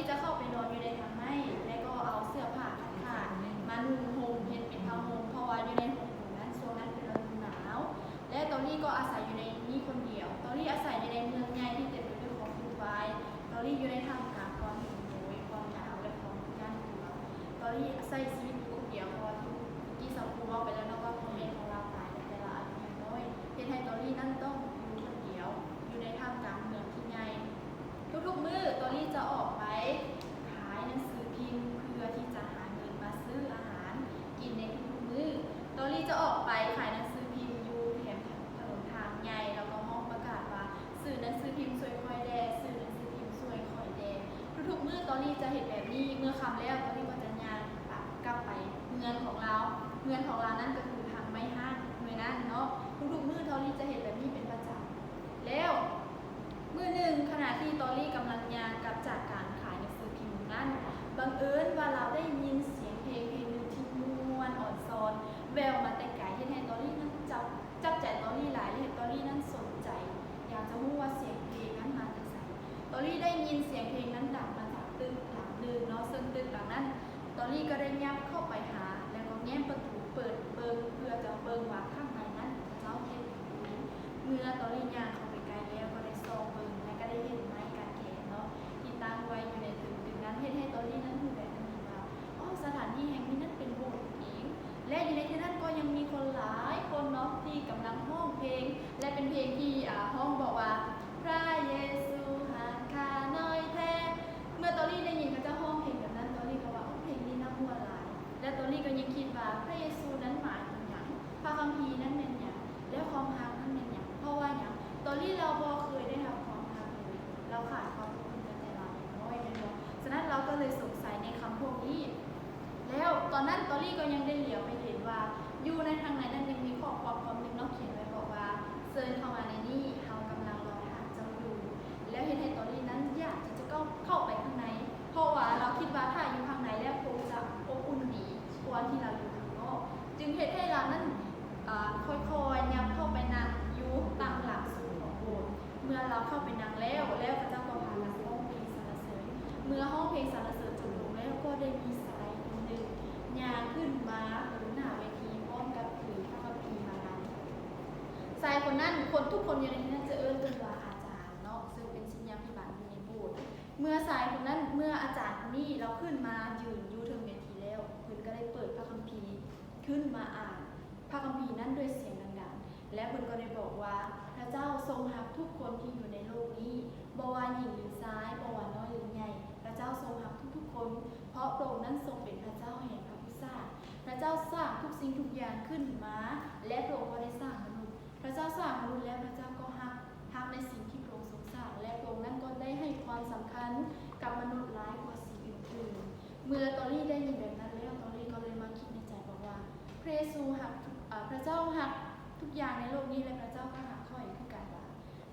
ຈະເຂົ້າໄປນອນຢູ່ໃນທາງໄມ້ ແລະກໍເອົາເສື້ອຜ້າຂາດໆມານຸ່ງຫົ່ມເຮັດເປັນຜ້າຫົ່ມ ເພາະວ່າຢູ່ໃນໂຮງໂຕນັ້ນ ຊ່ວງນັ້ນເປັນລະດູໜາວ ແລະຕອນນີ້ກໍອາໄສຢູ່ໃນນີ້ຄົນດຽວ. ຕອນນີ້ອາໄສຢູ່ໃນເມືອງໃຫຍ່ທີ່ເຕັມໄປດ້ວຍຄວາມວຸ່ນວາຍ. ຕອນນີ້ຢູ່ໃນທ່າມກາງຄວາມຫິວໂຫຍ, ຄວາມໜາວ ແລະຄວາມຢ້ານກົວ. ຕອນນີ້ໃຊ້ຊີວິດຢູ່ຄົນດຽວ ເພາະວ່າທຸກ ເມື່ອກີ້ຊາວຄູເວົ້າໄປແລ້ວເນາະ ວ່າພໍ່ແມ່ຂອງລາວຕາຍຕັ້ງແຕ່ລາວອາຍຸຍັງນ້ອຍ ເຮັດໃຫ້ຕອນນີ້ນັ້ນຕ້ອງຢູ່ຄົນດຽວ ຢູ່ໃນທ່າມກາງເມືອງທີ່ໃຫຍ່. ທຸກໆມື້ຕອນນີ້ຈະອອກໄປຂາຍໜັງສືພິມ ເພື່ອທີ່ຈະຫາເງິນມາຊື້ອາຫານກິນໃນທຸກໆມື້. ຕອນນີ້ຈະອອກໄປຂາຍໜັງສືພິມຢູ່ແຖມຖະໜົນທາງໃຫຍ່ ແລ້ວກໍຮ້ອງປະກາດວ່າ ຊື້ໜັງສືພິມຊ່ວຍຂ້ອຍແດ່, ຊື້ໜັງສືພິມຊ່ວຍຂ້ອຍແດ່. ທຸກໆມື້ຕອນນີ້ຈະເຮັດແບບນີ້. ເມື່ອຄ່ຳແລ້ວ ຕອນນີ້ກໍຈະຍ່າງກັບໄປເຮືອນຂອງລາວ. ເຮືອນຂອງລາວນັ້ນກໍຄືທາງໄມ້ຮ້າງໜ່ວຍນັ້ນເນາະ. ທຸກໆມື້ຕອນນີ້ຈະເຮັດແບບນີ້ເປັນປະຈຳ. ແລ້ວ ມື້ໜຶ່ງ ຂະນະທີ່ຕອນນີ້ກຳລັງຍ່າງກັບຈາກການຂາຍໜັງສືພິມນັ້ນ, ບັງເອີນວ່າລາວໄດ້ຍິນສຽງເພງເພງໜຶ່ງທີ່ມ່ວນອ່ອນຊອນແວ່ວມາແຕ່ໄກ, ເຮັດໃຫ້ຕອນນີ້ນັ້ນຈັບ ຈັບໃຈຕອນນີ້ຫຼາຍ ແລະເຮັດຕອນນີ້ນັ້ນສົນໃຈ ຢາກຈະຮູ້ວ່າສຽງເພງນັ້ນມາແຕ່ໃສ. ຕອນນີ້ໄດ້ຍິນສຽງເພງນັ້ນດັງມາຈາກຕຶກຫຼັງໜຶ່ງເນາະ, ເຊິ່ງຕຶກຫຼັງນັ້ນ ຕອນນີ້ກໍໄດ້ຫຍັບເຂົ້າໄປຫາ ແລ້ວກໍແຍ້ມປະຕູເປີດເບິ່ງ ເພື່ອຈະເບິ່ງວ່າຂ້າງໃນນັ້ນເຂົາເຈົ້າເຮັດຫຍັງຢູ່. ເມື່ອຕອນນີ້ຍ່າງເຂົ້າໄປໃກ້ແລ້ວ ກໍໄດ້ສ່ອງເບິ່ງ ແລະກໍໄດ້ເຫັນໄມ້ກາງແຂນເນາະ ທີ່ຕັ້ງໄວ້ຢູ່ໃນເທິງຕຶກນັ້ນ, ເຮັດໃຫ້ຕອນນີ້ນັ້ນຮູ້ແບບນີ້ວ່າ ອໍ ສະຖານທີ່ແຫ່ງນີ້ນັ້ນເປັນໂບດເອງ ແລະຢູ່ໃນທີ່ນັ້ນກໍຍັງມີຄົນຫຼາຍຄົນເນາະ ທີ່ກຳລັງຮ້ອງເພງ ແລະເປັນເພງທີ່ ອາ ຮ້ອງບອກວ່າ ພຣະເຢຊູຮັກຂ້ານ້ອຍແທ້. ເມື່ອຕອນນີ້ໄດ້ຍິນເຂົາເຈົ້າຮ້ອງເພງແບບນັ້ນ ຕອນນີ້ກໍວ່າ ໂອ້ ເພງນີ້ໜ້າມ່ວນຫຼາຍ ແລະຕອນນີ້ກໍຍັງຄິດວ່າ ພຣະເຢຊູນັ້ນໝາຍເຖິງຫຍັງ? ພຣະຄຳພີນັ້ນແມ່ນຫຍັງ? ແລະຄວາມຮັກນັ້ນແມ່ນຫຍັງ? ເພາະວ່າຫຍັງ? ຕອນນີ້ລາວບໍ່ເຄີຍໄດ້ຮັບຄວາມຮັກເລີຍ, ລາວຂາດຄວາມອົບອຸ່ນຕັ້ງແຕ່ລາວຍັງນ້ອຍແມ່ນບໍ່? ສະນັ້ນລາວກໍເລີຍສົງໄສໃນຄຳພວກນີ້. ແລ້ວຕອນນັ້ນຕອນນີ້ກໍຍັງໄດ້ຫຼຽວໄປເຫັນວ່າ ຢູ່ໃນທາງໃນນັ້ນຍັງມີຂໍ້ຄວາມຄວາມໜຶ່ງເນາະ ຂຽນໄວ້ບອກວ່າ ເຊີນເຂົ້າມາໃນນີ້ ເຮົາກຳລັງລໍຖ້າເຈົ້າຢູ່. ແລ້ວເຮັດໃຫ້ຕອນນີ້ນັ້ນຢາກທີ່ຈະເຂົ້າ ເຂົ້າໄປຂ້າງໃນ ເພາະວ່າລາວຄິດວ່າຖ້າຢູ່ຂ້າງໃນແລ້ວຄົງຈະອົບອຸ່ນດີກວ່າທີ່ລາວຢູ່ຂ້າງນອກ ຈຶ່ງເຮັດໃຫ້ລາວນັ້ນ ອາ ຄ່ອຍໆຫຍັບເຂົ້າໄປນັ່ງຢູ່ຕາມຫຼັງສຸດຂອງໂບດ. ເມື່ອລາວເຂົ້າໄປນັ່ງແລ້ວ ແລ້ວເຂົາເຈົ້າກໍພາກັນຮ້ອງເພງສັນລະເສີນ. ເມື່ອຮ້ອງເພງສັນລະເສີນຈົບລົງແລ້ວ ກໍໄດ້ມີຊາຍຄົນໜຶ່ງຍ່າງຂຶ້ນມາຢູ່ໜ້າເວທີ ພ້ອມກັບຖືພະຄຳພີມານຳ. ຊາຍຄົນນັ້ນ ຄົນ ທຸກຄົນຢູ່ໃນທີ່ນັ້ນຈະເອີ້ນເພິ່ນວ່າອາຈານເນາະ ເຊິ່ງເປັນສິດຍາພິບານຢູ່ໃນໂບດ. ເມື່ອຊາຍຄົນນັ້ນ ເມື່ອອາຈານຄົນນີ້ລາວຂຶ້ນມາຢືນຢູ່ເທິງເວທີແລ້ວ ເພິ່ນກໍໄດ້ເປີດພະຄຳພີຂຶ້ນມາອ່ານ ພະຄຳພີນັ້ນດ້ວຍສຽງດັງໆ ແລະ ເພິ່ນກໍໄດ້ບອກວ່າ ພະເຈົ້າຊົງຮັກທຸກຄົນທີ່ຢູ່ໃນໂລກນີ້, ບໍ່ວ່າຍິງຫຼືຊາຍ, ບໍ່ວ່ານ້ອຍຫຼືໃຫຍ່, ພະເຈົ້າຊົງຮັກທຸກໆຄົນ, ເພາະພະອົງນັ້ນຊົງເປັນພະເຈົ້າແຫ່ງພະຜູ້ສ້າງ. ພະເຈົ້າສ້າງທຸກສິ່ງທຸກຢ່າງຂຶ້ນມາ ແລະ ພະອົງກໍໄດ້ສ້າງມະນຸດ. ພະເຈົ້າສ້າງມະນຸດແລ້ວ ພະເຈົ້າກໍຮັກ, ຮັກໃນສິ່ງທີ່ພະອົງຊົງສ້າງ ແລະ ພະອົງນັ້ນກໍໄດ້ໃຫ້ຄວາມສຳຄັນກັບມະນຸດຫຼາຍກວ່າສິ່ງອື່ນໆ. ເມື່ອຕອນນີ້ໄດ້ຍິນແບບນັ້ນແລ້ວ ຕອນນີ້ກໍເລີຍມາຄິດໃນໃຈບອກວ່າ ພະເຢຊູຮັກ ອາ ພະເຈົ້າຮັກທຸກຢ່າງໃນໂລກນີ້ ແລະ ພະເຈົ້າກໍຮັກຂ້ອຍຄືກັນວ່າ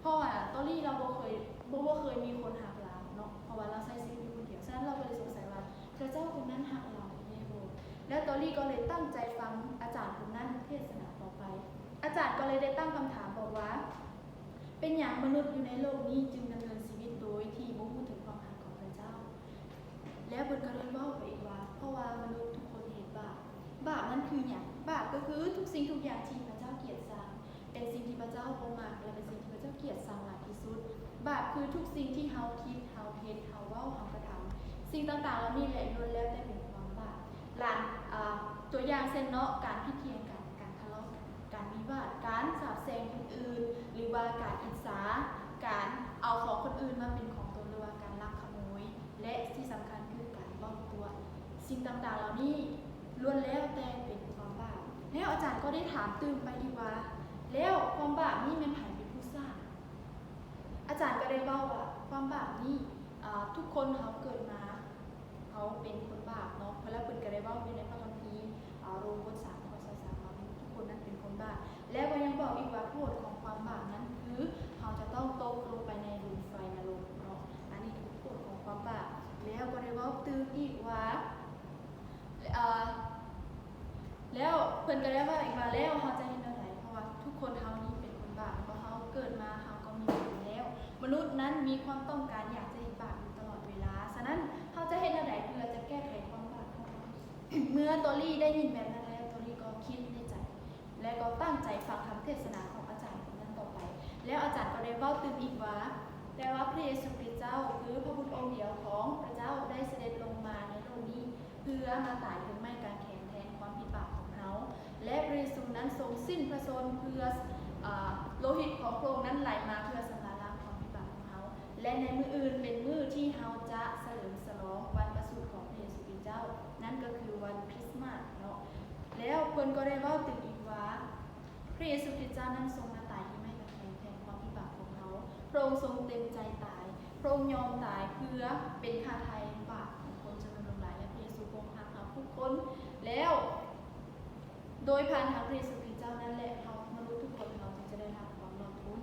ເພາະວ່າຕອນນີ້ລາວບໍ່ເຄີຍ ບໍ່ ບໍ່ເຄີຍມີຄົນຮັກລາວເນາະ ເພາະວ່າລາວໃຊ້ຊີວິດຢູ່ຄົນດຽວ. ສະນັ້ນລາວກໍເລີຍສົງໄສວ່າ ພະເຈົ້າຄົນນັ້ນຮັກລາວແທ້ບໍ່? ແລ້ວຕອນນີ້ກໍເລີຍຕັ້ງໃຈຟັງອາຈານຄົນນັ້ນເທດສະໜາຕໍ່ໄປ. ອາຈານກໍເລີຍໄດ້ຕັ້ງຄຳຖາມບອກວ່າ ເປັນຫຍັງມະນຸດຢູ່ໃນໂລກນີ້ຈຶ່ງດຳເນີນຊີວິດໂດຍທີ່ບໍ່ຮູ້ເຖິງຄວາມຮັກຂອງພະເຈົ້າ? ແລ້ວເພິ່ນກໍໄດ້ເວົ້າໄປອີກວ່າ ເພາະວ່າມະນຸດທຸກຄົນເຮັດບາບ. ບາບນັ້ນຄືຫຍັງ? ບາບກໍຄືທຸກສິ່ງທຸກຢ່າງທີ່ພະເຈົ້າກຽດຊັງ, ເປັນສິ່ງທີ່ພະເຈົ້າບໍ່ມັກ ແລະ ເປັນສິ່ງທີ່ພະເຈົ້າກຽດຊັງຫຼາຍທີ່ສຸດ. ບາບຄືທຸກສິ່ງທີ່ເຮົາຄິດ, ເຮົາເຮັດ, ເຮົາເວົ້າ, ເຮົາກະທຳ. ສິ່ງຕ່າງໆເຫຼົ່ານີ້ແຫຼະ ລ້ວນແລ້ວແຕ່ເປັນຄວາມບາບ. ຫຼານ ອາ ຕົວຢ່າງເຊັ່ນເນາະ ການຜິດຖຽງກັນ, ການທະເລາະກັນ, ການວິວາດ, ການສາບແຊ່ງຄົນອື່ນ ຫຼືວ່າການອິດສາ, ການເອົາຂອງຄົນອື່ນມາເປັນຂອງຕົນ ຫຼືວ່າການລັກຂະໂມຍ ແລະ ທີ່ສຳຄັນຄືການເວົ້າຕົວະ. ສິ່ງຕ່າງໆເຫຼົ່ານີ້ລ້ວນແລ້ວແຕ່ເປັນຄວາມບາບ. ແລ້ວອາຈານກໍໄດ້ຖາມຕື່ມໄປອີກວ່າ ແລ້ວຄວາມບາບນີ້ແມ່ນໃຜເປັນຜູ້ສ້າງ? ອາຈານກໍໄດ້ເວົ້າວ່າ ຄວາມບາບນີ້ ອາ ທຸກຄົນເຮົາເກີດມາ ເຮົາເປັນຄົນບາບເນາະ. ແລ້ວເພິ່ນກໍໄດ້ເວົ້າຢູ່ໃນພະຄຳພີ ອາ ໂຣມບົດສາມ ຂໍ້ຊາວສາມ ວ່າມະນຸດທຸກຄົນນັ້ນເປັນຄົນບາບ. ແລ້ວກໍຍັງບອກອີກວ່າ ໂທດຂອງຄວາມບາບນັ້ນຄືເຮົາຈະຕ້ອງຕົກລົງໄປໃນຫຼຸມໄຟນະລົກເນາະ. ອັນນີ້ຄືໂທດຂອງຄວາມບາບ. ແລ້ວກໍໄດ້ເວົ້າຕື່ມອີກວ່າ ເອີ ແລ້ວເພິ່ນກໍໄດ້ເວົ້າອີກວ່າ ແລ້ວເຮົາຈະເຮັດແນວໃດ? ເພາະວ່າທຸກຄົນເຮົານີ້ເປັນຄົນບາບ ເພາະເຮົາເກີດມາເຮົາກໍມີບາບຢູ່ແລ້ວ. ມະນຸດນັ້ນມີຄວາມຕ້ອງການຢາກຈະເຮັດບາບຢູ່ຕະຫຼອດເວລາ. ສະນັ້ນ ຕອລລີ້ໄດ້ຍິນແບບນັ້ນແລ້ວ ຕອລລີ້ກໍຄິດໃນໃຈ ແລະ ກໍຕັ້ງໃຈຟັງຄຳເທດສະໜາຂອງອາຈານຄົນນັ້ນຕໍ່ໄປ. ແລ້ວອາຈານກໍໄດ້ເວົ້າຕື່ມອີກວ່າ, ແຕ່ວ່າພຣະເຢຊູຄຣິດເຈົ້າ ຄືພຣະບຸດອົງດຽວຂອງພຣະເຈົ້າ ໄດ້ສະເດັດລົງມາໃນໂລກນີ້ ເພື່ອມາຕາຍຢູ່ໄມ້ກາງແຂນແທນຄວາມຜິດບາບຂອງເຮົາ ແລະ ພຣະເຢຊູນັ້ນຊົງສິ້ນພຣະຊົນເພື່ອ ອາ ໂລຫິດຂອງພຣະອົງນັ້ນໄຫຼມາເພື່ອຊຳລະລ້າງຄວາມຜິດບາບຂອງເຮົາ ແລະ ໃນມື້ອື່ນເປັນມື້ທີ່ເຮົາຈະສະເຫຼີມສະຫຼອງວັນປະສູດຂອງພຣະເຢຊູຄຣິດເຈົ້າ ນັ້ນກໍຄືວັນຄຣິສມາດເນາະ. ແລ້ວເພິ່ນກໍໄດ້ເວົ້າຕື່ມອີກວ່າ ພຣະເຢຊູຄຣິດເຈົ້ານັ້ນຊົງມາຕາຍທີ່ໄມ້ກາງແຂນແທນຄວາມຜິດບາບຂອງເຮົາ. ພຣະອົງຊົງເຕັມໃຈຕາຍ, ພຣະອົງຍອມຕາຍເພື່ອເປັນຄ່າໄຖ່ບາບຂອງຄົນຈຳນວນຫຼວງຫຼາຍ ແລະ ພຣະເຢຊູພຣະອົງຮັກເຮົາທຸກຄົນ. ແລ້ວໂດຍຜ່ານທາງພຣະເຢຊູຄຣິດເຈົ້ານັ້ນແຫຼະ ເຮົາມະນຸດທຸກຄົນເຮົາຈຶ່ງຈະໄດ້ຮັບຄວາມລອດໂທດ.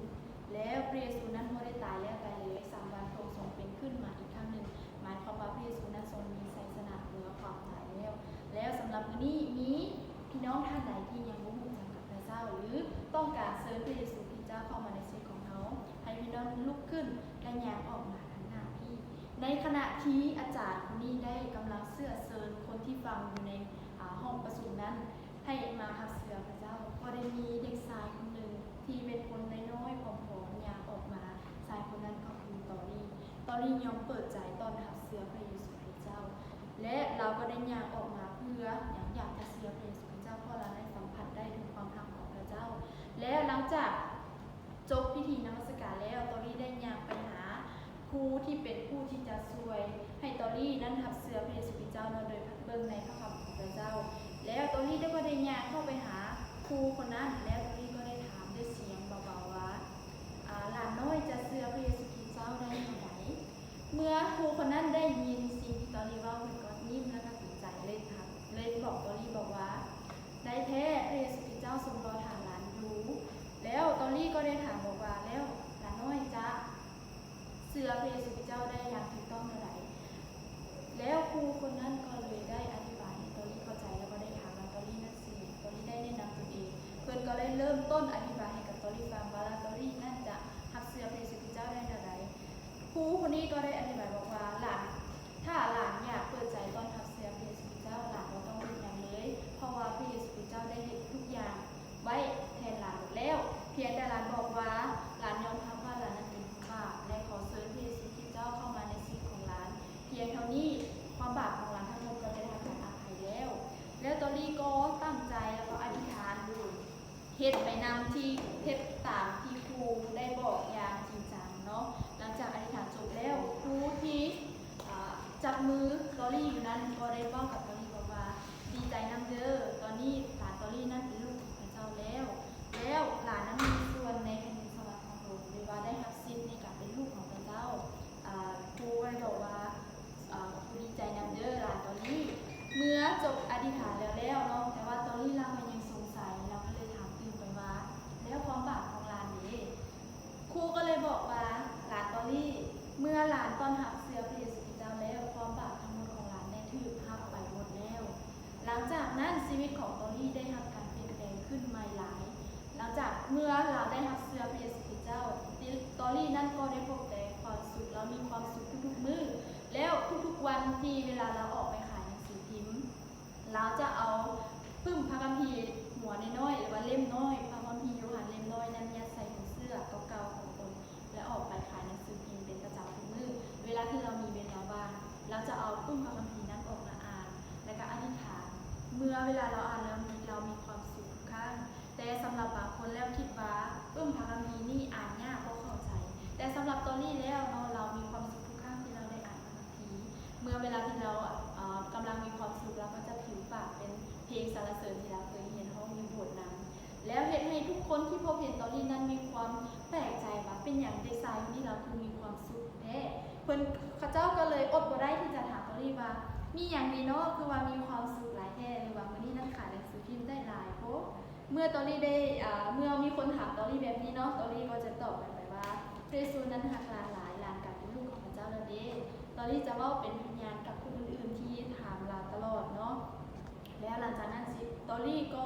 ແລ້ວພຣະເຢຊູນັ້ນບໍ່ໄດ້ຕາຍແລ້ວຕາຍເລີຍ, ສາມວັນພຣະອົງຊົງເປັນຂຶ້ນມາອີກຄັ້ງໜຶ່ງ, ໝາຍຄວາມວ່າພຣະເຢຊູນັ້ນຊົງມີໄຊຊະນະເໜືອຄວາມຕາຍແລ້ວ. ແລ້ວສຳລັບມື້ນີ້ມີ ພີ່ນ້ອງທ່ານໃດທີ່ຍັງບໍ່ຮູ້ຈັກກັບພຣະເຈົ້າ ຫຼື ຕ້ອງການເຊີນພຣະເຢຊູຄຣິດເຈົ້າເຂົ້າມາໃນຊີວິດຂອງເຮົາ, ໃຫ້ພີ່ນ້ອງລຸກຂຶ້ນ ແລະ ຍ່າງອອກມາທາງໜ້າພີ້. ໃນຂະນະທີ່ອາຈານຄົນນີ້ໄດ້ກຳລັງເຊື້ອເຊີນຄົນທີ່ຟັງຢູ່ໃນ ອາ ຫ້ອງປະຊຸມນັ້ນ ໃຫ້ມາຮັບເຊື່ອພຣະເຈົ້າ, ກໍໄດ້ມີເດັກຊາຍຄົນໜຶ່ງທີ່ເປັນຄົນນ້ອຍໆ ຜອມໆ ຍ່າງອອກມາ. ຊາຍຄົນນັ້ນກໍຄືຕອລລີ້. ຕອລລີ້ຍອມເປີດໃຈຕ້ອນຮັບເຊື່ອພຣະເຢຊູຄຣິດເຈົ້າ. ແລະ ລາວກໍໄດ້ຍ່າງອອກມາເພື່ອຢາກຈະເຊື່ອພຣະເຢຊູຄຣິດເຈົ້າ ເພາະລາວໄດ້ສຳຜັດໄດ້ເຖິງຄວາມຮັກຂອງພຣະເຈົ້າ. ແລະ ຫຼັງຈາກຈົບພິທີນະມັດສະການແລ້ວ, ຕອລລີ້ໄດ້ຍ່າງໄປຫາຄູທີ່ເປັນຜູ້ທີ່ຈະຊ່ວຍໃຫ້ຕອລລີ້ນັ້ນຮັບເຊື່ອພຣະເຢຊູຄຣິດເຈົ້າເນາະ ໂດຍເບິ່ງໃນພະຄຳຂອງພຣະເຈົ້າ. ແລ້ວຕອລລີ້ກໍໄດ້ຍ່າງເຂົ້າໄປຫາຄູຄົນນັ້ນ ແລ້ວຕອລລີ້ກໍໄດ້ຖາມດ້ວຍສຽງເບົາໆວ່າ, ອາ, ຫຼານນ້ອຍຈະເຊື່ອພຣະເຢຊູຄຣິດເຈົ້າໄດ້ແນວໃດ? ເມື່ອຄູຄົນນັ້ນໄດ້ຍິນສິ່ງທີ່ຕອລລີ້ເວົ້າ, ເພິ່ນກໍຍິ້ມ ແລ້ວກໍດີໃຈເລີຍ, ເລີຍບອກຕອລລີ້ບອກວ່າ, ໄດ້ແທ້, ພຣະເຢຊູຄຣິດເຈົ້າຊົງເວົ້າຖາມຫຼານຢູ່. ແລ້ວຕອລລີ້ກໍໄດ້ຖາມບອກວ່າ, ແລ້ວຫຼານນ້ອຍຈະເຊື່ອພຣະເຢຊູຄຣິດເຈົ້າໄດ້ຢ່າງຖືກຕ້ອງແນວໃດ? ແລ້ວຄູຄົນນັ້ນກໍເລີຍໄດ້ອະທິບາຍໃຫ້ຕອລລີ້ເຂົ້າໃຈ ແລ້ວກໍໄດ້ຖາມວ່າຕອລລີ້ນັ້ນຊື່ຫຍັງ, ຕອລລີ້ໄດ້ແນະນຳຕົນເອງ. ເພິ່ນກໍໄດ້ເລີ່ມຕົ້ນອະທິບາຍໃຫ້ກັບຕອລລີ້ຟັງວ່າ ລານຕອລລີ້ນັ້ນຈະຮັບເຊື່ອພຣະເຢຊູຄຣິດເຈົ້າໄດ້ແນວໃດ. ຄູຄົນນີ້ກໍໄດ້ອະທິບາຍບອກວ່າ ຫຼານ, ຖ້າຫຼານຢາກເປີດໃຈຕ້ອນຮັບເຊື່ອພຣະເຢຊູຄຣິດເຈົ້າ, ຫຼານບໍ່ຕ້ອງເຮັດຫຍັງເລີຍ, ເພາະວ່າພຣະເຢຊູຄຣິດເຈົ້າໄດ້ເຮັດທຸກຢ່າງໄວ້ແທນຫຼານໝົດແລ້ວ. ພຽງແຕ່ຫຼານບອກວ່າ ຫຼານຍອມຮັບວ່າຫຼານນັ້ນເປັນຄົນບາບ ແລະ ຂໍເຊີນພຣະເຢຊູຄຣິດເຈົ້າເຂົ້າມາໃນຊີວິດຂອງຫຼານ. ພຽງເທົ່ານີ້ ຄວາມບາບຂອງຫຼານທັງໝົດກໍຈະໄດ້ຮັບການອະໄພແລ້ວ. ແລ້ວຕອລລີ້ກໍຕັ້ງໃຈ ແລ້ວກໍອະທິຖານໂດຍ ເຮັດໄປນຳທີ່ ເຮັດຕາມທີ່ຄູໄດ້ບອກຢ່າງຈິງຈັງເນາະ. ຫຼັງຈາກອະທິຖານຈົບແລ້ວ, ຄູທີ່ ອາ ຈັບມືຕອລລີ້ຢູ່ນັ້ນກໍໄດ້ເວົ້າກັບຕອລລີ້ບອກວ່າ ດີໃຈນຳເດີ, ຕອນນີ້ຫຼານຕອລລີ້ນັ້ນເປັນລູກຂອງພຣະເຈົ້າແລ້ວ, ແລ້ວຫຼານນັ້ນມີສ່ວນໃນແຜ່ນດິນສະຫວັນຂອງພຣະອົງ ຫຼືວ່າໄດ້ຮັບສິດໃນການເປັນລູກຂອງພຣະເຈົ້າ. ອາ ຄູກໍໄດ້ບອກວ່າ ອາ ຄູດີໃຈນຳເດີຫຼານຕອນນີ້. ເມື່ອຈົບອະທິຖານແລ້ວແລ້ວເນາະ, ແຕ່ວ່າຕອນນີ້ລາວກໍຍັງສົງໄສ, ລາວກໍເລີຍຖາມຕື່ມໄປວ່າ ແລ້ວຄວາມບາບຂອງຫຼານເດ? ຄູກໍເລີຍບອກວ່າ ຫຼານຕອນນີ້ ເມື່ອຫຼານຕ້ອນຮັບເຊື່ອພຣະເຢຊູຄຣິດເຈົ້າແລ້ວ, ຄວາມບາບທັງໝົດຂອງຫຼານໄດ້ຖືກຮັບໄປໝົດແລ້ວ. ຫຼັງຈາກນັ້ນຊີວິດຂອງຕອນນີ້ໄດ້ຮັບການປ່ຽນແປງຂຶ້ນໃໝ່ຫຼາຍ. ຫຼັງຈາກເມື່ອລາວໄດ້ຮັບເຊື່ອພຣະເຢຊູຄຣິດເຈົ້າ, ຕອນນີ້ນັ້ນກໍໄດ້ພົບແຕ່ຄວາມສຸກ, ລາວມີຄວາມສຸກທຸກໆມື້. ແລ້ວທຸກໆວັນທີ່ເວລາລາວອອກໄປຂາຍໜັງສືພິມ, ລາວຈະເອົາປຶ້ມພະຄຳພີຫົວນ້ອຍໆ ຫຼືວ່າເຫຼັ້ມນ້ອຍ, ພະຄຳພີໂຢຮັນເຫຼັ້ມນ້ອຍນັ້ນຍັດໃສ່ຫົວເສື້ອເກົ່າໆຂອງຕົນ ແລະ ອອກໄປຂາຍໜັງສືພິມເປັນປະຈຳທຸກມື້. ເວລາທີ່ລາວມີເວລາວ່າງ, ລາວຈະເອົາປຶ້ມພະຄຳພີນັ້ນອອກມາອ່ານ ແລະ ກໍອະທິຖານ. ເມື່ອເວລາລາວອ່ານແລ້ວນີ້, ລາວມີຄວາມສຸກທຸກຄັ້ງ. ແຕ່ສຳລັບບາງຄົນແລ້ວຄິດວ່າປຶ້ມພະຄຳພີນີ້ອ່ານຍາກ ບໍ່ເຂົ້າໃຈ, ແຕ່ສຳລັບຕອນນີ້ແລ້ວເນາະ, ລາວມີຄວາມສຸກທຸກຄັ້ງທີ່ລາວໄດ້ອ່ານພະຄຳພີ. ເມື່ອເວລາທີ່ລາວ ເອີ ກຳລັງມີຄວາມສຸກ, ລາວກໍຈະຜິວປາກເປັນເພງສັນລະເສີນທີ່ລາວເຄີຍຮຽນຮ້ອງຢູ່ໂບດນຳ, ແລ້ວເຮັດໃຫ້ທຸກຄົນທີ່ພົບເຫັນຕອນນີ້ນັ້ນມີຄວາມແປກໃຈວ່າ ເປັນຫຍັງເດັກຊາຍຄົນນີ້ລາວຄືມີຄວາມສຸກແທ້. ເພິ່ນ ເຂົາເຈົ້າກໍເລີຍອົດບໍ່ໄດ້ທີ່ຈະຖາມຕອນນີ້ວ່າ ມີຫຍັງດີເນາະ ຄືວ່າມີຄວາມສຸກຫຼາຍແທ້ ຫຼືວ່າມື້ນີ້ນັ້ນຂາຍໜັງສືພິມໄດ້ຫຼາຍໂພດ. ເມື່ອຕອນນີ້ໄດ້ ເອີ ເມື່ອມີຄົນຖາມຕອນນີ້ແບບນີ້ເນາະ, ຕອນນີ້ກໍຈະຕອບກັນໄປວ່າ ພຣະເຢຊູນັ້ນຮັກຫຼານຫຼາຍ, ຫຼານກາຍເປັນລູກຂອງພຣະເຈົ້າແລ້ວເດ້. ຕອນນີ້ຈະເວົ້າເປັນພະຍານກັບຄົນອື່ນໆທີ່ຖາມລາວຕະຫຼອດເນາະ. ແລ້ວຫຼັງຈາກນັ້ນ ຕອນນີ້ກໍ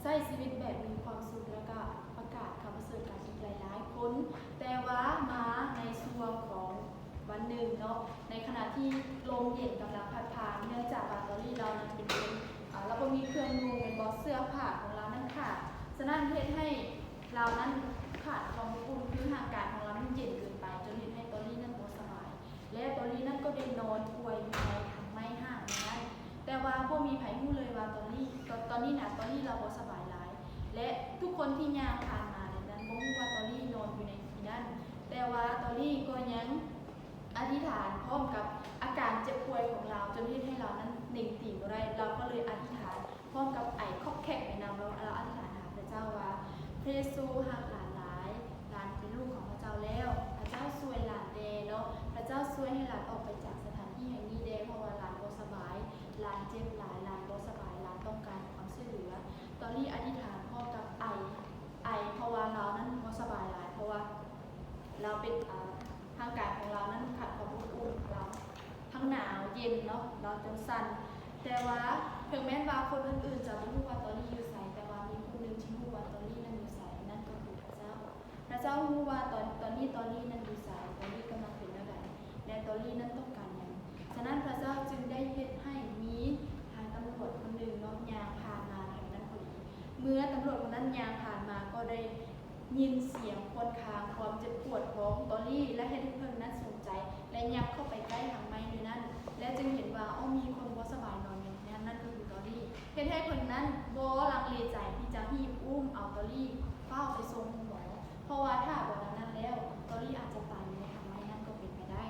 ໃຊ້ຊີວິດແບບມີຄວາມສຸກ ແລ້ວກໍປະກາດຂ່າວປະເສີດກັນອີກຫຼາຍໆຄົນ. ແຕ່ວ່າມາໃນຊ່ວງຂອງ ວັນໜຶ່ງເນາະ, ໃນຂະນະທີ່ລົມເຢັນກຳລັງພັດຜ່ານ, ເນື່ອງຈາກວ່າຕອນນີ້ລາວນັ້ນເປັນຄົນ ອາ ລາວບໍ່ ເຮັດໃຫ້ລາວນັ້ນຂາດຄວາມອົບອຸ່ນ ຄືຮ່າງກາຍຂອງລາວນັ້ນເຢັນເກີນໄປ ຈົນເຮັດໃຫ້ຕອນລີ້ນັ້ນບໍ່ສະບາຍ ແລະ ຕອນລີ້ນັ້ນກໍໄດ້ນອນປ່ວຍຢູ່ໃນຖັງໄມ້ຮ້າງນັ້ນ. ແຕ່ວ່າບໍ່ມີໃຜຮູ້ເລີຍວ່າຕອນລີ້ ຕອນນີ້ນະ ຕອນລີ້ລາວບໍ່ສະບາຍຫຼາຍ ແລະ ທຸກຄົນທີ່ຍ່າງຜ່ານມານັ້ນບໍ່ຮູ້ວ່າຕອນລີ້ນອນຢູ່ໃນທີ່ນັ້ນ. ແຕ່ວ່າຕອນລີ້ກໍຍັງ ອະທິຖານພ້ອມກັບອາການເຈັບປ່ວຍຂອງລາວ ຈົນເຮັດໃຫ້ລາວນັ້ນເໜັງຕີນບໍ່ໄດ້. ລາວກໍເລີຍອະທິຖານພ້ອມກັບໄອຄອກແຄກໄປນຳ. ລາວ ລາວອະທິຖານຫາພະເຈົ້າວ່າ, ພະເຢຊູຮັກຫຼານຫຼາຍ, ຫຼານເປັນລູກຂອງພະເຈົ້າແລ້ວ, ພະເຈົ້າຊ່ວຍຫຼານແດ່ເນາະ, ພະເຈົ້າຊ່ວຍໃຫ້ຫຼານອອກໄປຈາກສະຖານທີ່ແຫ່ງນີ້ແດ່, ເພາະວ່າຫຼານບໍ່ສະບາຍ, ຫຼານເຈັບຫຼາຍ, ຫຼານບໍ່ສະບາຍ, ຫຼານຕ້ອງການຄວາມຊ່ວຍເຫຼືອ. ຕອນລີ້ອະທິຖານພ້ອມກັບໄອ, ໄອ ເພາະວ່າລາວນັ້ນບໍ່ສະບາຍຫຼາຍ, ເພາະວ່າ ລາວເປັນ ອາ ຮ່າງກາຍຂອງລາວນັ້ນຂາດຄວາມອົບອຸ່ນ, ລາວທັງໜາວເຢັນເນາະ, ລາວຈົນສັ່ນ. ແຕ່ວ່າເຖິງແມ່ນວ່າຄົນອື່ນໆຈະບໍ່ຮູ້ວ່າຕອນລີ້ຢູ່ໃສ, ແຕ່ວ່າມີຜູ້ໜຶ່ງທີ່ຮູ້ວ່າຕອນລີ້ນັ້ນຢູ່ໃສ, ນັ້ນກໍຄືພະເຈົ້າ. ພະເຈົ້າຮູ້ວ່າຕອນ ຕອນນີ້ຕອນລີ້ນັ້ນຢູ່ໃສ, ຕອນລີ້ກຳລັງເປັນແນວໃດ ແລະ ຕອນລີ້ນັ້ນຕ້ອງການຫຍັງ. ສະນັ້ນພະເຈົ້າຈຶ່ງໄດ້ເຮັດໃຫ້ມີທາງຕຳຫຼວດຄົນໜຶ່ງເນາະ ຍ່າງຜ່ານມາແຖວນັ້ນພໍດີ. ເມື່ອຕຳຫຼວດຄົນນັ້ນຍ່າງຜ່ານມາ ກໍໄດ້ ຍິນສຽງຄວນຄາງຄວາມເຈັບປວດຂອງຕອນລີ້ ແລະ ເຮັດໃຫ້ເພິ່ນນັ້ນສົນໃຈ ແລະ ຫຍັບເຂົ້າໄປໃກ້ຫາງໄມ້ນັ້ນ ແລະ ຈຶ່ງເຫັນວ່າ ໂອ້ ມີຄົນບໍ່ສະບາຍນອນຢູ່ທີ່ນັ້ນ, ນັ້ນກໍຄືຕອນລີ້. ເຮັດໃຫ້ເພິ່ນນັ້ນບໍ່ລັງເລໃຈທີ່ຈະຮີບອຸ້ມເອົາຕອນລີ້ຟ້າວໄປສົ່ງໂຮງໝໍ, ເພາະວ່າຖ້າບໍ່ດັ່ງນັ້ນແລ້ວ ຕອນລີ້ອາດຈະຕາຍຢູ່ໃນຫາງໄມ້ນັ້ນກໍເປັນໄປໄດ້.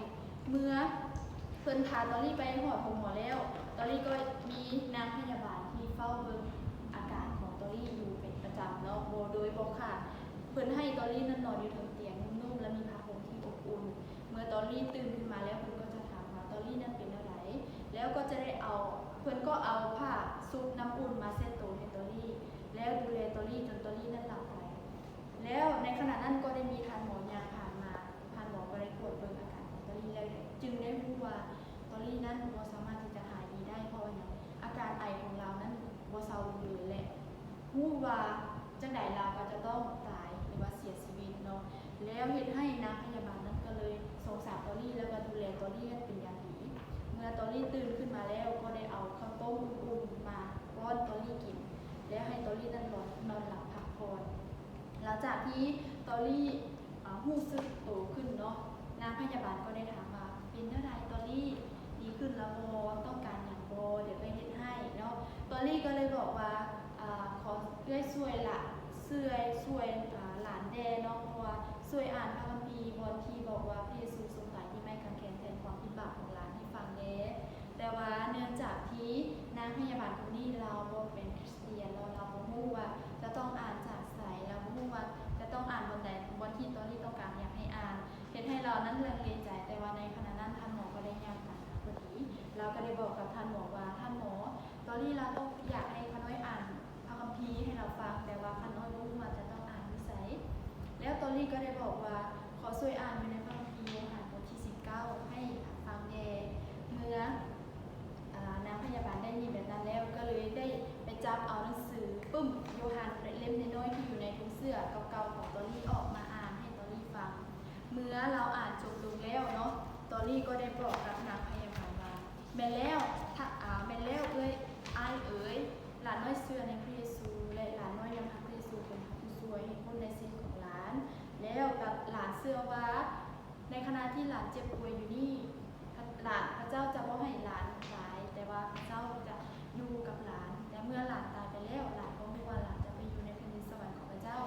ເມື່ອເພິ່ນພາຕອນລີ້ໄປຮອດໂຮງໝໍແລ້ວ, ຕອນລີ້ກໍມີນາງພະຍາບານທີ່ເຝົ້າເບິ່ງອາການຂອງຕອນລີ້ຢູ່ເປັນປະຈຳເນາະ, ບໍ່ ໂດຍບໍ່ຂາດ. ເພິ່ນໃຫ້ຕອນລີ້ນັ້ນນອນຢູ່ເທິງຕຽງນຸ້ມໆ ແລະ ມີຜ້າຫົ່ມທີ່ອົບອຸ່ນ. ເມື່ອຕອນລີ້ຕື່ນຂຶ້ນມາແລ້ວ, ເພິ່ນກໍຈະຖາມວ່າຕອນລີ້ນັ້ນເປັນແນວໃດ, ແລ້ວກໍຈະໄດ້ເອົາ ເພິ່ນກໍເອົາຜ້າຊຸບນ້ຳອຸ່ນມາເຊັດໂຕໃຫ້ຕອນລີ້ ແລ້ວດູແລຕອນລີ້ຈົນຕອນລີ້ນັ້ນຫຼັບໄປ. ແລ້ວໃນຂະນະນັ້ນກໍໄດ້ມີທ່ານໝໍຍ່າງຜ່ານມາ, ທ່ານໝໍກໍໄດ້ກວດເບິ່ງອາການຂອງຕອນລີ້ ແລ້ວຈຶ່ງໄດ້ຮູ້ວ່າຕອນລີ້ນັ້ນບໍ່ສາມາດທີ່ຈະຫາຍດີໄດ້. ເພາະວ່າຫຍັງ? ອາການໄອຂອງລາວນັ້ນບໍ່ເຊົາລົງເລີຍ ແລະ ຮູ້ວ່າຈັ່ງໃດລາວກໍຈະຕ້ອງຕາຍ ຫຼືວ່າເສຍຊີວິດເນາະ. ແລ້ວເຮັດໃຫ້ນາງພະຍາບານນັ້ນກໍເລີຍສົງສານຕອນລີ້ ແລ້ວກໍດູແລຕອນລີ້ເປັນຢ່າງດີ. ເມື່ອຕອນລີ້ຕື່ນຂຶ້ນມາແລ້ວ ກໍໄດ້ເອົາເຂົ້າຕົ້ມອຸ່ນໆມາປ້ອນຕອນລີ້ກິນ ແລ້ວໃຫ້ຕອນລີ້ນັ້ນນອນ ນອນຫຼັບພັກຜ່ອນ. ຫຼັງຈາກທີ່ຕອນລີ້ ອາ ຮູ້ສຶກໂຕຂຶ້ນເນາະ, ນາງພະຍາບານກໍໄດ້ຖາມວ່າ, ເປັນແນວໃດຕອນລີ້? ດີຂຶ້ນແລ້ວບໍ່? ຕ້ອງການຫຍັງບໍ່? ດຽວເອື້ອຍເຮັດໃຫ້ເນາະ. ຕອນລີ້ກໍເລີຍບອກວ່າ, ອາ, ຂໍເອື້ອຍຊ່ວຍລະ, ເຊື່ອ ຊ່ວຍ, ອາ, ຫຼານແດ່ເນາະ, ເພາະວ່າຊ່ວຍອ່ານພະຄຳພີບ່ອນທີ່ບອກວ່າພະເຢຊູຊົງຕາຍທີ່ໄມ້ກາງແຂນແທນຄວາມຜິດບາບຂອງຫຼານໃຫ້ຟັງແດ່. ແຕ່ວ່າເນື່ອງຈາກທີ່ນາງພະຍາບານຄົນນີ້ລາວບໍ່ເປັນ ຮຽນເນາະ, ລາວບໍ່ຮູ້ວ່າຈະຕ້ອງອ່ານຈາກໃສ, ລາວບໍ່ຮູ້ວ່າຈະຕ້ອງອ່ານບ່ອນໃດ, ບ່ອນທີ່ຕອນລີ້ຕ້ອງການຢາກໃຫ້ອ່ານ, ເຮັດໃຫ້ລາວນັ້ນລັງເລໃຈ. ແຕ່ວ່າໃນຂະນະນັ້ນທ່ານໝໍກໍໄດ້ຍ່າງຜ່ານມາພໍດີ, ລາວກໍໄດ້ບອກກັບທ່ານໝໍວ່າ, ທ່ານໝໍ, ຕອນລີ້ລາວຕ້ອງຢາກໃຫ້ຂ້ານ້ອຍອ່ານພະຄຳພີໃຫ້ລາວຟັງ, ແຕ່ວ່າຂ້ານ້ອຍບໍ່ຮູ້ວ່າຈະຕ້ອງອ່ານຢູ່ໃສ. ແລ້ວຕອນລີ້ກໍໄດ້ບອກວ່າ, ຂໍຊ່ວຍອ່ານຢູ່ໃນພະຄຳພີໂຍຮັນບົດທີສິບເກົ້າໃຫ້ຟັງແດ່. ເມື່ອ ອາ ນາງພະຍາບານໄດ້ຍິນແບບນັ້ນແລ້ວ ກໍເລີຍໄດ້ໄປຈັບເອົາໜັງສືປຶ້ມໂຍຮັນເຫຼັ້ມນ້ອຍໆທີ່ຢູ່ໃນຖົງເສື້ອເກົ່າໆຂອງຕອນລີ້ອອກມາອ່ານໃຫ້ຕອນລີ້ຟັງ. ເມື່ອລາວອ່ານຈົບລົງແລ້ວເນາະ, ຕອນລີ້ກໍໄດ້ບອກກັບນາງພະຍາບານວ່າ, ແມ່ນແລ້ວ, ອາ, ແມ່ນແລ້ວເອື້ອຍ, ອ້າຍເອີຍ, ຫຼານນ້ອຍເຊື່ອໃນພະເຢຊູ ແລະ ຫຼານນ້ອຍນຳພະເຢຊູເປັນພະຜູ້ຊ່ວຍໃຫ້ພົ້ນໃນຊີວິດຂອງຫຼານ. ແລ້ວກໍຫຼານເຊື່ອວ່າ ໃນຂະນະທີ່ຫຼານເຈັບປ່ວຍຢູ່ນີ້, ພະ ຫຼານ ພະເຈົ້າຈະບໍ່ໃຫ້ຫຼານຕາຍ, ແຕ່ວ່າພະເຈົ້າຈະຢູ່ກັບຫຼານ, ແລະ ເມື່ອຫຼານຕາຍໄປແລ້ວ, ຫຼານກໍຮູ້ວ່າຫຼານຈະໄປຢູ່ໃນແຜ່ນດິນສະຫວັນຂອງພະເຈົ້າ.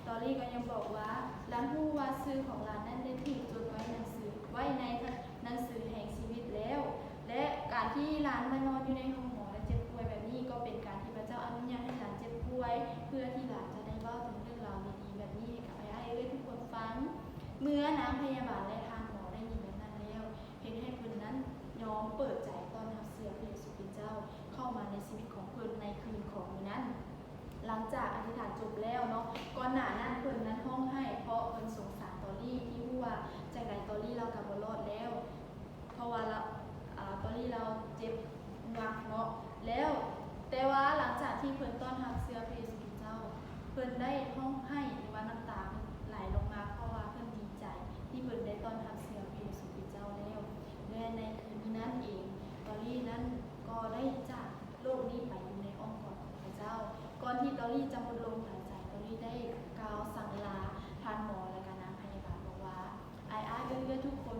ຕອນລີ້ກໍຍັງບອກວ່າ, ຫຼານຮູ້ວ່າຊື່ຂອງຫຼານນັ້ນໄດ້ຖືກຈົດໄວ້ໜັງສື, ໄວ້ໃນໜັງສືແຫ່ງຊີວິດແລ້ວ, ແລະ ການທີ່ຫຼານມານອນຢູ່ໃນໂຮງໝໍ ແລະ ເຈັບປ່ວຍແບບນີ້, ກໍເປັນການທີ່ພະເຈົ້າອະນຸຍາດໃຫ້ຫຼານເຈັບປ່ວຍ, ເພື່ອທີ່ຫຼານຈະໄດ້ເວົ້າເຖິງເລື່ອງລາວດີໆແບບນີ້ໃຫ້ກັບອ້າຍໆເອື້ອຍໆທຸກຄົນຟັງ. ເມື່ອນາງພະຍາບານ ແລະ ທ່ານໝໍໄດ້ຍິນແບບນັ້ນແລ້ວ, ເຮັດໃຫ້ເພິ່ນນັ້ນຍອມເປີດໃຈຕ້ອນຮັບເຊື່ອພະເຢຊູຄຣິສເຈົ້າເຂົ້າມາໃນຊີວິດຂອງເພິ່ນໃນຄືນຂອງມື້ນັ້ນ. ຫຼັງຈາກອະທິຖານຈົບແລ້ວເນາະ, ກ່ອນໜ້ານັ້ນເພິ່ນນັ້ນຮ້ອງໄຫ້ ເພາະເພິ່ນສົງສານຕອນລີ້ ທີ່ຮູ້ວ່າຈັ່ງໃດຕອນລີ້ລາວກໍບໍ່ລອດແລ້ວ, ເພາະວ່າລາວ, ອາ, ຕອນລີ້ລາວເຈັບໜັກເນາະ. ແລ້ວ, ແຕ່ວ່າຫຼັງຈາກທີ່ເພິ່ນຕ້ອນຮັບເຊື່ອພະເຢຊູຄຣິສເຈົ້າ, ເພິ່ນໄດ້ຮ້ອງໄຫ້ ຫຼືວ່ານ້ຳຕາເພິ່ນໄຫຼລົງມາ, ເພາະວ່າເພິ່ນດີໃຈທີ່ເພິ່ນໄດ້ຕ້ອນຮັບເຊື່ອພະເຢຊູຄຣິສເຈົ້າແລ້ວ. ແລະ ໃນຄືນນັ້ນເອງ, ຕອນລີ້ນັ້ນກໍໄດ້ຈາກໂລກນີ້ໄປຢູ່ໃນອ້ອມກອດຂອງພະເຈົ້າ. ກ່ອນທີ່ຕອນລີ້ຈະໝົດລົມຫາຍໃຈ, ຕອນ ໄດ້ກ່າວສັ່ງລາທ່ານໝໍ ແລະກະນາງພະຍາບານ ບອກວ່າ ອ້າຍໆ ເອື້ອຍໆ ທຸກຄົນ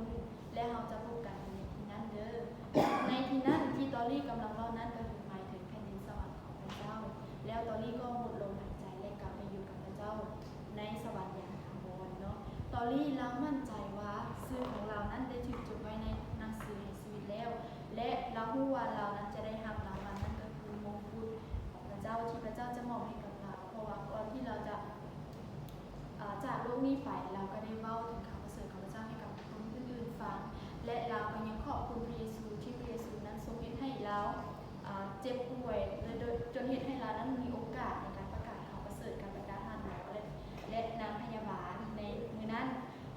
ແລະເຮົາຈະພົບກັນຢູ່ໃນທີ່ນັ້ນເດີ້. ໃນທີ່ນັ້ນທີ່ຕອນລີກຳລັງເວົ້ານັ້ນ ກໍຄືໝາຍເຖິງແຜ່ນດິນສະຫວັນຂອງພະເຈົ້າ. ແລ້ວຕອນລີກໍໝົດລົມຫາຍໃຈ ແລະກັບໄປຢູ່ກັບພະເຈົ້າໃນສະຫວັນຢ່າງຖາວອນເນາະ. ຕອນລີລາວໝັ້ນໃຈວ່າຊື່ຂອງລາວນັ້ນໄດ້ຖືກຈົດໄວ້ໃນໜັງສືແຫ່ງຊີວິດແລ້ວ ແລະລາວຮູ້ວ່າລາວນັ້ນຈະໄດ້ຮັບລາງວັນ ນັ້ນກໍຄືມົງກຸດຂອງພະເຈົ້າ ທີ່ພະເຈົ້າຈະມອບໃຫ້ກັບລາວ. ເພາະວ່າກ່ອນທີ່ລາວຈະ ອາ ຈາກໂລກນີ້ໄປ ລາວກໍໄດ້ເວົ້າເຖິງຂ່າວປະເສີດຂອງພະເຈົ້າໃຫ້ກັບຄົນອື່ນໆຟັງ ແລະລາວກໍຍັງຂອບຄຸນພະເຢຊູ ທີ່ພະເຢຊູນັ້ນຊົງເຮັດໃຫ້ລາວ ອາ ເຈັບປ່ວຍ ແລະ ໂດຍ ຈົນເຮັດໃຫ້ລາວນັ້ນມີໂອກາດໃນການປະກາດຂ່າວປະເສີດກັບບັນດາທ່ານໝໍ ແລະ ແລະນາງພະຍາບານໃນມື້ນັ້ນ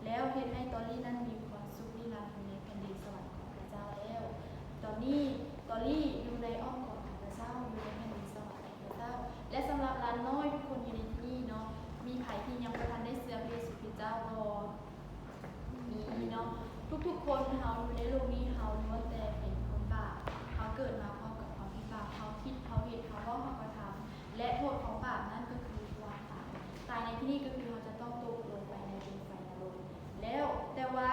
ແລ້ວເຮັດໃຫ້ຕອນລີນັ້ນມີຄວາມສຸກນິລັນຢູ່ໃນແຜ່ນດິນສະຫວັນຂອງພະເຈົ້າແລ້ວ. ຕອນນີ້ຕອນລີຢູ່ໃນອ້ອມກອດຂອງພະເຈົ້າ ຢູ່ໃນແຜ່ນດິນສະຫວັນຂອງພະເຈົ້າ. ແລະສຳລັບຫຼານນ້ອຍທຸກຄົນຢູ່ໃນທີ່ນີ້ເນາະ ມີໃຜທີ່ຍັງບໍ່ທັນໄດ້ເຊື່ອພະເຢຊູຄຣິສເຈົ້າບໍ່? ມີເນາະ. ທຸກໆຄົນເຮົາຢູ່ໃນໂລກນີ້ ເຮົາລ້ວນແຕ່ເປັນຄົນບາບ. ເຮົາເກີດມາພ້ອມກັບຄວາມຜິດບາບ. ເຮົາຄິດ ເຮົາເຮັດ ເຮົາເວົ້າ ເຮົາກະທຳ ແລະໂທດຂອງບາບນັ້ນກໍຄືຄວາມຕາຍ. ຕາຍໃນທີ່ນີ້ກໍຄືເຮົາຈະຕ້ອງຕົກລົງໄປໃນເປັນໄຟນະລົກ. ແລ້ວ ແຕ່ວ່າ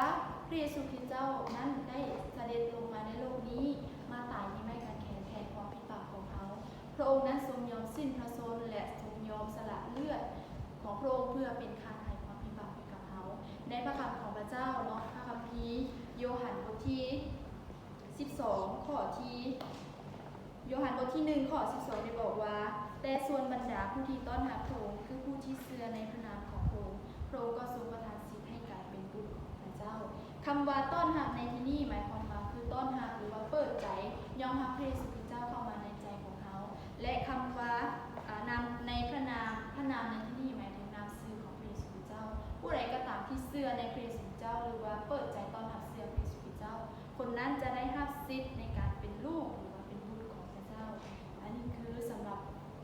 ພະເຢຊູຄຣິສເຈົ້ານັ້ນໄດ້ສະເດັດລົງມາໃນໂລກນີ້ ມາຕາຍທີ່ໄມ້ກາງເຂນແທນຄວາມຜິດບາບຂອງເຮົາ. ພະອົງນັ້ນຊົງຍອມສິ້ນພະຊົນ ແລະ ຊົງຍອມສະຫຼະເລືອດຂອງພະອົງເພື່ອເປັນຄ່າໄຖ່ຄວາມຜິດບາບໃຫ້ກັບເຮົາ. ໃນພະຄຳຂອງພະເຈົ້າເນາະ ພະຄຳພີໂຍຮັນບົດທີສິບສອງ ຂໍ້ທີ ໂຍຮັນບົດທີໜຶ່ງ ຂໍ້ສິບສອງ ໄດ້ບອກວ່າ ແຕ່ສ່ວນບັນດາຜູ້ທີ່ຕ້ອນຮັບພະອົງ ຄືຜູ້ທີ່ເຊື່ອໃນພະນາມຂອງພະອົງ ພະອົງກໍຊົງປະທານສິດໃຫ້ກາຍເປັນບຸດຂອງພະເຈົ້າ. ຄຳວ່າຕ້ອນຮັບໃນທີ່ນີ້ ໝາຍຄວາມວ່າຄືຕ້ອນຮັບ ຫຼືວ່າເປີດໃຈຍອມຮັບພະເຢຊູຄຣິສເຈົ້າເຂົ້າມາໃນໃຈຂອງເຮົາ ແລະ ຄຳວ່າ ອາ ນາມໃນພະນາມ ພະນາມໃນທີ່ນີ້ໝາຍເຖິງນາມຊື່ຂອງພະເຢຊູຄຣິສເຈົ້າ. ຜູ້ໃດກໍຕາມທີ່ເຊື່ອໃນພະເຢຊູຄຣິສເຈົ້າ ຫຼືວ່າເປີດໃຈຕ້ອນຮັບເຊື່ອພະເຢຊູຄຣິສເຈົ້າ ຄົນນັ້ນຈະໄດ້ຮັບສິດໃນການເປັນລູກ ຫຼືວ່າເປັນບຸດຂອງພະເຈົ້າ. ອັນນີ້ຄືສຳລັບ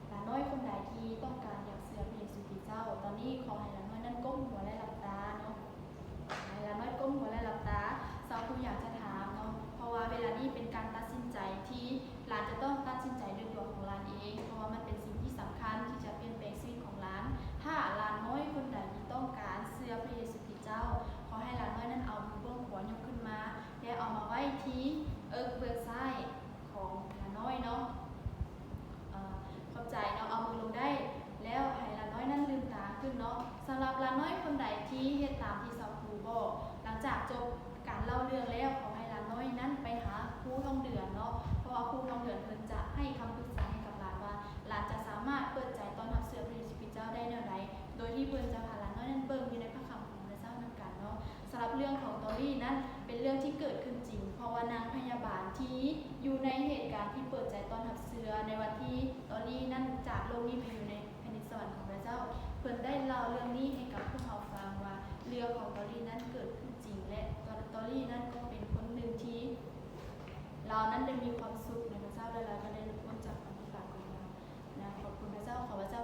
ຫຼານນ້ອຍຄົນໃດທີ່ຕ້ອງການຢາກເຊື່ອພະເຢຊູຄຣິສເຈົ້າ. ຕອນນີ້ຂໍໃຫ້ຫຼານນ້ອຍນັ້ນກົ້ມຫົວ ແລະ ຫຼັບຕາເນາະ. ໃຫ້ຫຼານນ້ອຍກົ້ມຫົວ ແລະ ຫຼັບຕາ. ຊາວຄູຢາກຈະຖາມເນາະ ເພາະວ່າເວລານີ້ເປັນການຕັດສິນໃຈທີ່ຫຼານຈະຕ້ອງຕັດສິນໃຈດ້ວຍຕົວຂອງຫຼານເອງ ເພາະວ່າມັນເປັນສິ່ງທີ່ສຳຄັນທີ່ຈະປ່ຽນແປງຊີວິດຂອງຫຼານ. ຖ້າຫຼານນ້ອຍຄົນໃດທີ່ຕ້ອງການເຊື່ອພະເຢຊູຄຣິສເຈົ້າ ຂໍໃຫ້ຫຼານນ້ອຍນັ້ນເອົາມືເບື້ອງຂວາຍົກຂຶ້ນມາ ແລະ ເອົາມາໄວ້ທີ່ເອິກເບື້ອງຊ້າຍຂອງຫຼານນ້ອຍເນາະ. ເອີ ຂອບໃຈເນາະ. ເອົາມືລົງໄດ້ແລ້ວ ໃຫ້ຫຼານນ້ອຍນັ້ນລືມຕາຂຶ້ນເນາະ. ສຳລັບຫຼານນ້ອຍຄົນໃດທີ່ເຮັດຕາມທີ່ຊາວຄູບອກ ຫຼັງຈາກຈົບການເລົ່າເລື່ອງແລ້ວ ຂໍໃຫ້ຫຼານນ້ອຍນັ້ນໄປຫາຄູທອງເດືອນເນາະ ເພາະວ່າຄູທອງເດືອນເພິ່ນຈະໃຫ້ຄຳປຶກສາໃຫ້ກັບຫຼານວ່າ ຫຼານຈະສາມາດເປີດໃຈຕ້ອນຮັບເຊື່ອພະເຢຊູຄຣິສເຈົ້າໄດ້ແນວໃດ ໂດຍທີ່ເພິ່ນຈະພາຫຼານນ້ອຍນັ້ນເບິ່ງຢູ່ໃນພະຄຳຂອງພະເຈົ້ານຳກັນເນາະ. ສຳລັບເລື່ອງຂອງຕອນລີ້ນັ້ນເປັນເລື່ອງທີ່ເກີດຂຶ້ນຈິງ ເພາະວ່ານາງພະຍາບານທີ່ຢູ່ໃນເຫດການທີ່ເປີດໃຈຕ້ອນຮັບເຊື່ອໃນວັນທີ່ຕອນລີ້ນັ້ນຈາກໂລກນີ້ໄປຢູ່ໃນແຜ່ນດິນສະຫວັນຂອງພະເຈົ້າ ເພິ່ນໄດ້ເລົ່າເລື່ອງນີ້ໃຫ້ກັບພວກເຮົາຟັງວ່າ ເລື່ອງຂອງຕອນລີ້ນັ້ນເກີດຂຶ້ນຈິງ ແລະ ຕອນ ຕອນລີ້ນັ້ນກໍເປັນຄົນໜຶ່ງທີ່ລາວນັ້ນໄດ້ມີຄວາມສຸກໃນພະເຈົ້າ ແລະ ລາວກໍໄດ້ຫຼຸດພົ້ນຈາກຄວາມພິບາກຂອງລາວນະ. ຂອບຄຸນພະເຈົ້າ. ຂໍພະເຈົ້າ